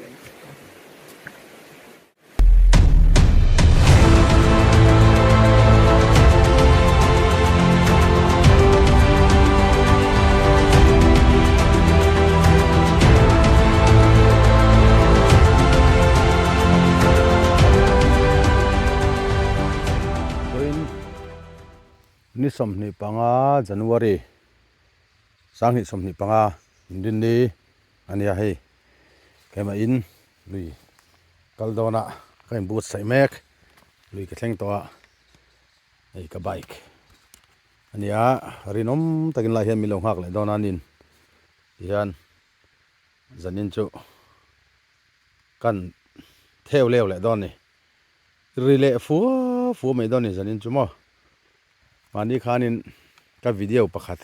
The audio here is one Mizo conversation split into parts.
Ni 25 January 2025 Inrinni ania hei keimah in lui kal dawn a ka in buatsaih mek lui ka thleng tawh a hei ka bike ania rinawm takin lai hian min lo nghak leh dawn a nin tihian zanin chu kan theu leu leh dawn a ni ri leh fua fua mai dawn a ni zanin chu maw mahni khanin ka video pakhat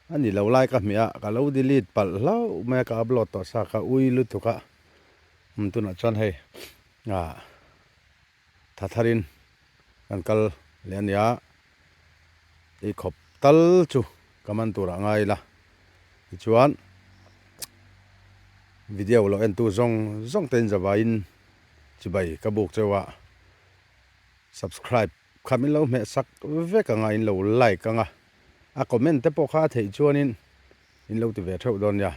a ni lo lai ka hmeh a ka lo delete palh hlauh mai a ka upload tawh sa ka ui lutuk a umm tunah chuan hei ah tha tharin kan kal leh a nia ei khawp tal chu ka man turah ngai ila tichuan video lo entu zawng zawng te in zavaiin chibai ka buk cheu a subscribe kha min lo hmeh sak vek anga in lo like anga a comment te pawh kha a theih chuanin in lo ti ve theuh dawn nia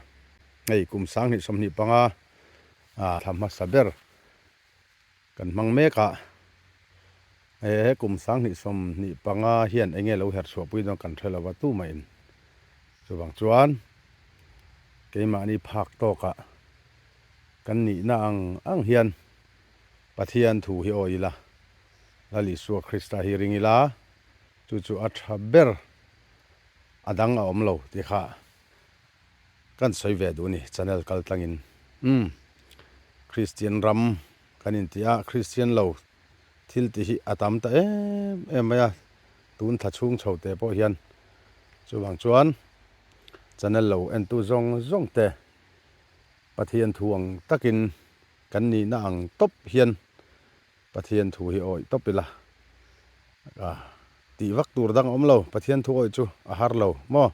hei kum 2025 ah thla hmasa ber kan hmang mek a he kum 2025 hian eng nge lo herh chhuah pui dawn kan hre lo va tumah in chuvang chuan keimahni phak tawkah kan nihna ang ang hian Pathian thu hi awi ila Lal Isua Krista hi ring ila, chu chu a tha ber a dang a awm lo tih kha kan sawi ve duh a ni channel kal tlangin. Umm Kristian ram kan inti a, Kristian lo thil tih hi a tam ta em em mai a, tun thla chhung chho te pawh hian chuvang chuan channel lo entu zawng zawng te Pathian thu ang takin kan nihna ang tawp hian Pathian thu hi awih tawp ila tih vak tur dang a awm lo, Pathian thu awih chu a har lo maw?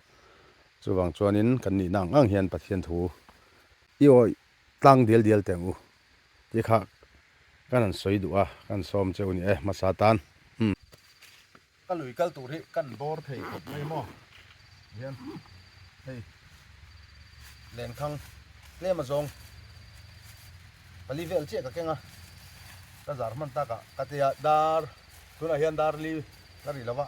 Chuvang chuanin kan nihna ang ang hian Pathian thu i awih tlang dial dial teh ang u tih kha kan han sawi duh a, kan sawm cheu ni e hmasa tan. Ka lui kal tur hi kan bawr thei khawp mai maw hian hei lenkhang tlem a zawng pali vel chiah ka keng a ka zar hman tak ah ka tia dar tunah hian dar li ka ri lova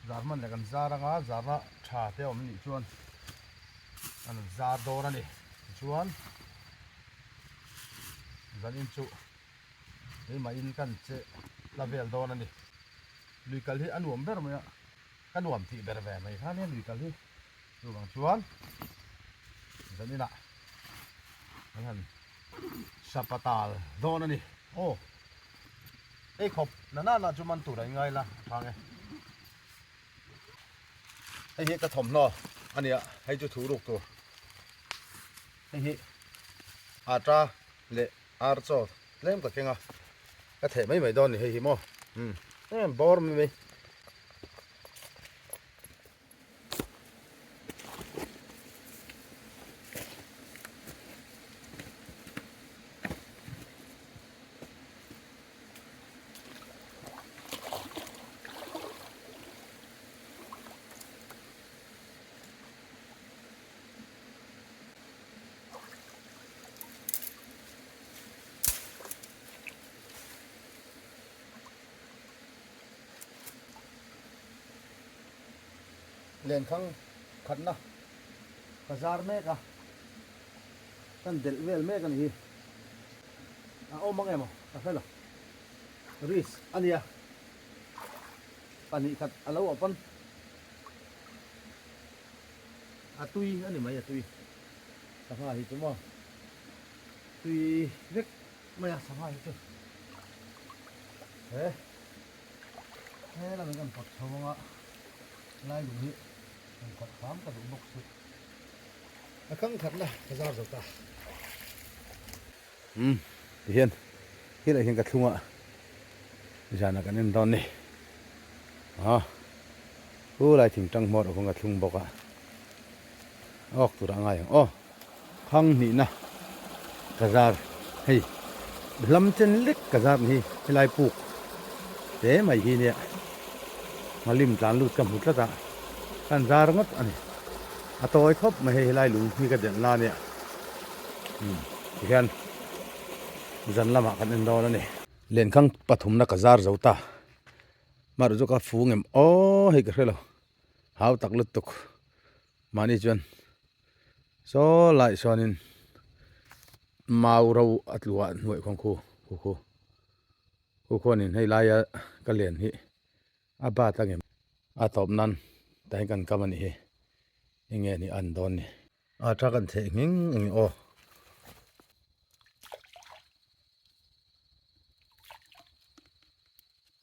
zar hman leh kan zar anga zarna tha te a awm nih chuan kan zar dawn a ni tichuan zanin chu Keimah in kan che la vel dawn a ni. Lui kal hi a nuam ber mai a, ka nuam tih ber ve mai kha nia lui kal hi. Chuvang chuan zaninah kan han sapatal dawn a ni. Aw ei khawp na na na chu man tur a ingai la a thang e. Hei hi ka thawmhnaw a nia, hei chu thu ruk tur. Hei hi ata leh Ar chaw tlem ka keng a, ka theh mai mai dawn ni hei hi maw umm em bawr mai mai. Lenkhang khatna ka zar mek a, kan delh vel mek a ni hi. A awm ang emaw ka hre lo. Risk a nia. 2 khat a lo awh pawn. A tui a ni mai a tui sangha hi chu maw tui vek mai a sangha hi chu he he lam in kan pawt chho anga lai lung hi kan kawt hram ka duh bawk si a kang khat la ka zar zo ta um ti hian helai hian ka thlung a zana kan en dawn ni a hu lai thing tang hmawr a ka thlung bawk a awk tur a ngai ang aw khang hnih na Ka zar hei hlam chen lek ka zar ni hi helai puk te mai hi nia nghalim tlan lut ka hmu tlat a kan zar ngawt a ni a tawi khawp mai hei helai lung hi ka delh na nia umm tihian zan lamah kan en dawn a ni. Lenkhang pathumna ka zar zo ta mahrawh chu ka fu ngem aw hei ka hre lo hau tak lutuk mahni chuan. Saw lai sawn in mau ro a tlu ah hnuai khuang khu khu khu khu khuan in hei laia ka len hi a bat a ngem a tawp nan tah hian kan kam a nih hi enge ni an dawn ni. A tha kan theih nghing eng aw.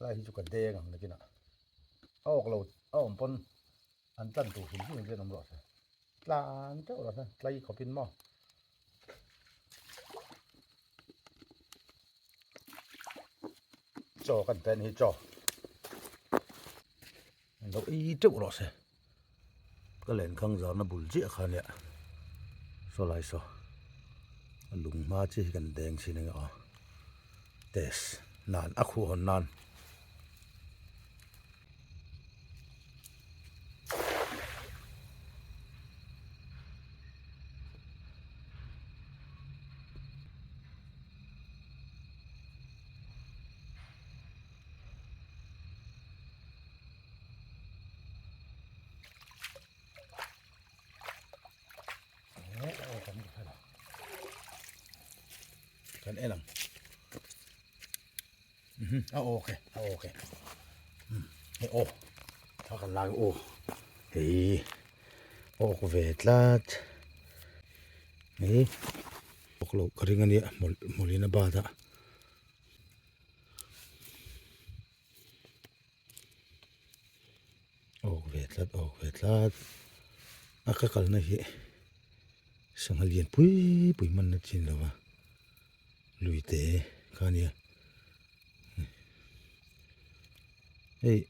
Lai hi chu ka deng ang nakinah a awk lo a awm pawn. An tlan tur hrim hrim hian awm rawh se. Tlan teuh rawh se, tlai khawpin maw. Chaw kan pen hi chaw. An lo ei teuh rawh se. Ka lenkhang zarna bul chiah kha nia. Saw lai saw. A lung hma chi hi kan deng chin enge aw. Test nan a khuh hawn nan. Kan en ang. A aw ke a aw ke hei aw a kan lai aw hei awk ve tlat hei awk loh ka ring ania hmawlh in a bat a. Awk ve tlat awk ve tlat a ka kalna hi sangha lian pui pui hmanna chin lo va lui te kha ania hei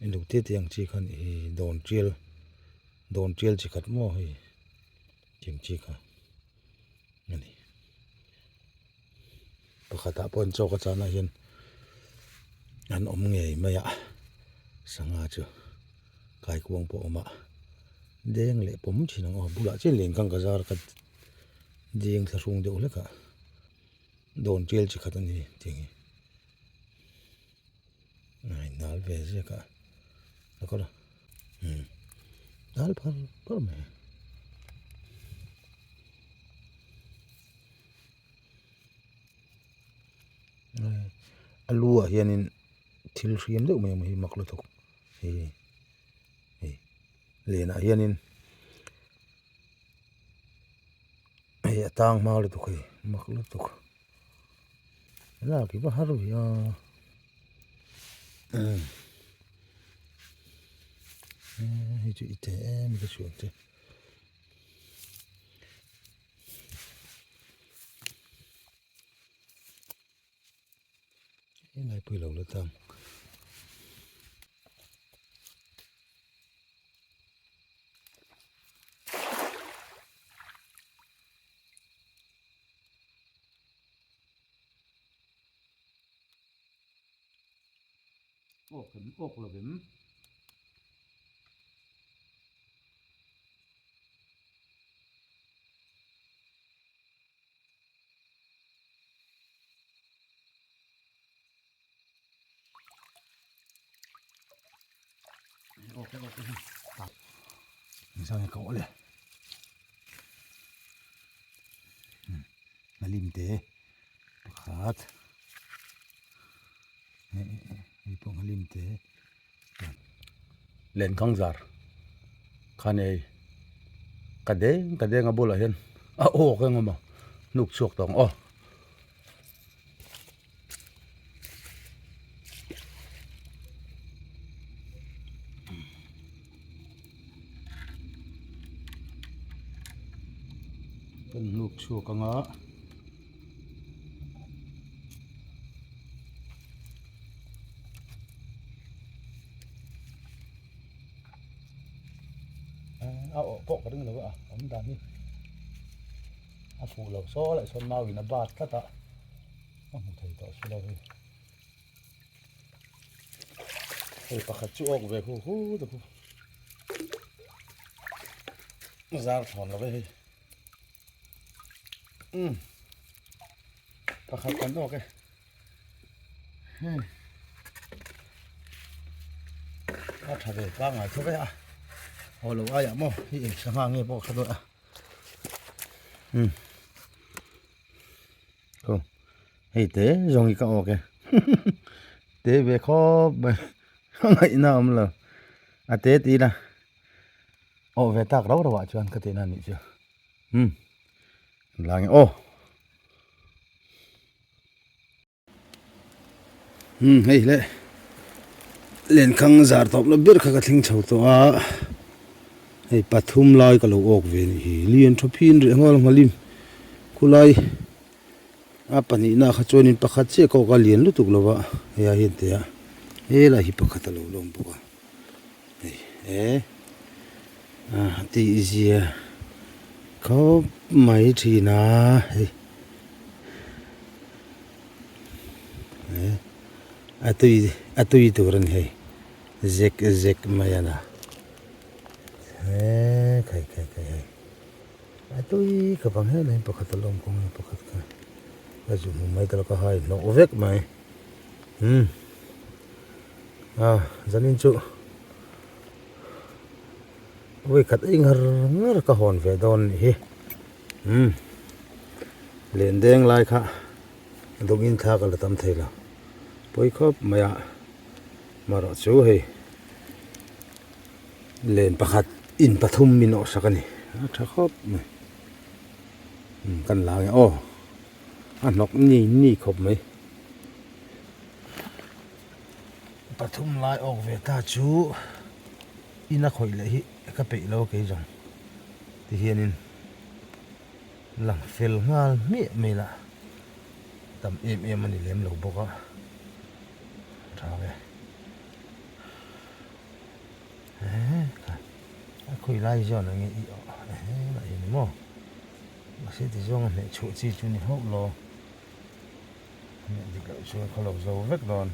englo te te ang chi khan hi dawn tial dawn tial chi khat maw hei tih ang chi kha a ni. Pakhatah pawh an chawk a chanah hian an awm ngei mai a sangha chu kaikuang pawh a awm a deng leh pawm thin ang aw bulah chian lengkang ka zar kha deng thlahrung deuh hlek a dawn tial chi khat a ni tih hi a inhal ve ziak a a kawr a umm dal phar phar mai. A lu ah hianin thil hriam deuh mai a awm hi mak lutuk hei hei lenah hianin hei a tang hma lutuk hei mak lutuk lak hi va har ve a hei chu i te em ka chhuan che. Helai pawh i lo la tang. Awk em awk lo em. Sang ka awle a lim te pakhat hei pawh a lim te Lenkhang zar kha nei ka deng ka deng a bulah hian a awk eng awm a hnuk chhuak tawh ang aw. Kan hnuk chhuak anga. A awh pawh ka ring lo a awm dan hi. A fuh lo saw leh sawn mau in a bat tlat a, ka hmu thei tawh si lo hei. Hei pakhat chu awk ve hu hu ta khu. Zar thlawn lo ve hei. Um. Pakhat kan awk e. Hei. A tha ve pangai tho ve a. Haw lo aiah maw hi eng sangha nge pawh kha dawn a. Um. Khaw hei te zawng hi ka awk e te ve khawp mai ka ngaihna a awm lo a te ti ila awh ve tak rau rau ah chuan ka tihna a nih chu umm la nge aw umm hei le lenkhang zar tawp la ber kha ka thleng chho tawh a hei pathum lai ka lo awk ve a nih hi lian tha phin reh nghal nghalin khulai a pahnihna kha chuanin pakhat chiah ka awk a lian lutuk lo va hei ah hian teh a helai hi pakhat a lo lawm bawk a hei e a tihzia khawp mai thin a hei. A tui a tui tur a ni hei zek zek mai a na he khai khai khai hei a tui ka bang hian hei pakhat a lawm kawng hei pakhat kha ka zu hmu mai ta lo ka hai hnawk vek mai umm a zanin chu vawikhat ei ngar ngar ka hawn ve dawn a nih hi umm lendeng lai kha. Dawngin thla ka la tam thei lo pawi khawp mai a marawh chu hei len pakhat in pathum min awh sak a ni a tha khawp mai umm kan la ang e aw a hnawk ni ni khawp mai pathum lai awk ve ta chu ina khawih leh hi ka peih lo kei zawng ti hianin. Lang fel nghal hmiah mai la, tam em em a ni lem lo bawk a, tha ve. Ehe kha a khawi lai zawn ang nge i awh ehe lah hi ni maw mahse ti zawng a hneh chhuah chi chu ni hauh lo hneh dik loh chuan khaw lo zo vek dawn.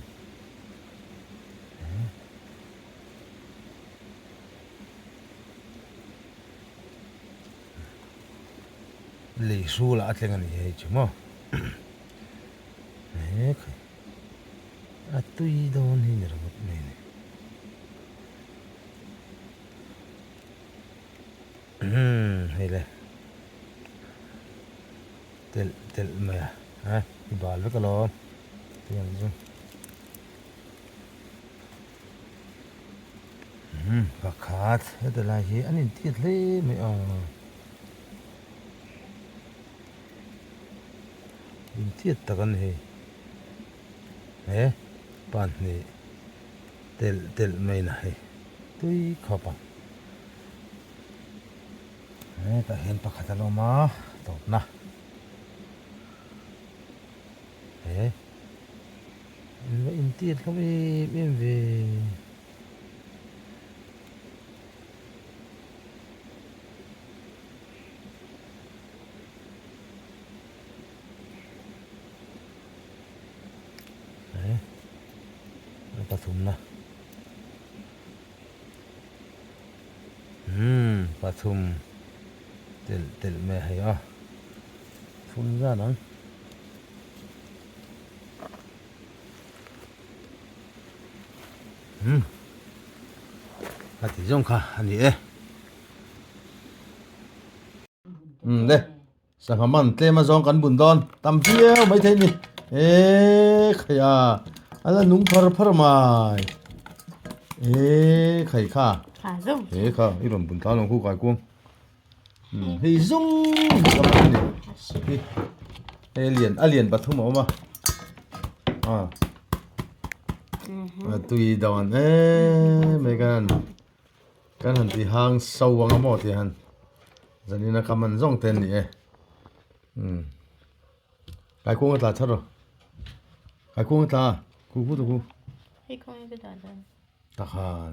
Lei hrulah a tleng a ni hei chu maw he khai a tui dawn hi ni ringawt mai a ni umm hei le telh telh mai a a i bal vek alawm tiang chu. Umm pakhat heti lai hi an intiat hle mai a intiat tak a ni hei he pahnih telh telh mai na hei tui khawp ang hetah hian pakhat a la awm a tawpna he. In va intiat hlawm em em ve. Eh, pathumna. Hmm, pathum telh telh mai hei a. Thum zan ang. Umm a tih zawng kha a ni e umm le sangha man tlem a zawng kan bun dawn tam viau mai thei ni e khai a a la nung phar phar mai e khai kha he kha i rawn bun thla lo khu kai kuang Hei zawng hi ka man a ni hi hei a lian a lian pathum a awm a a a tui dawn em mai kan kan han ti hang so ang a maw tih han zanin a ka man zawng te an ni e umm kaikung a tla char rawh kaikung a tla khu khu ta khu Hei khawnge ka dah dawn takhan.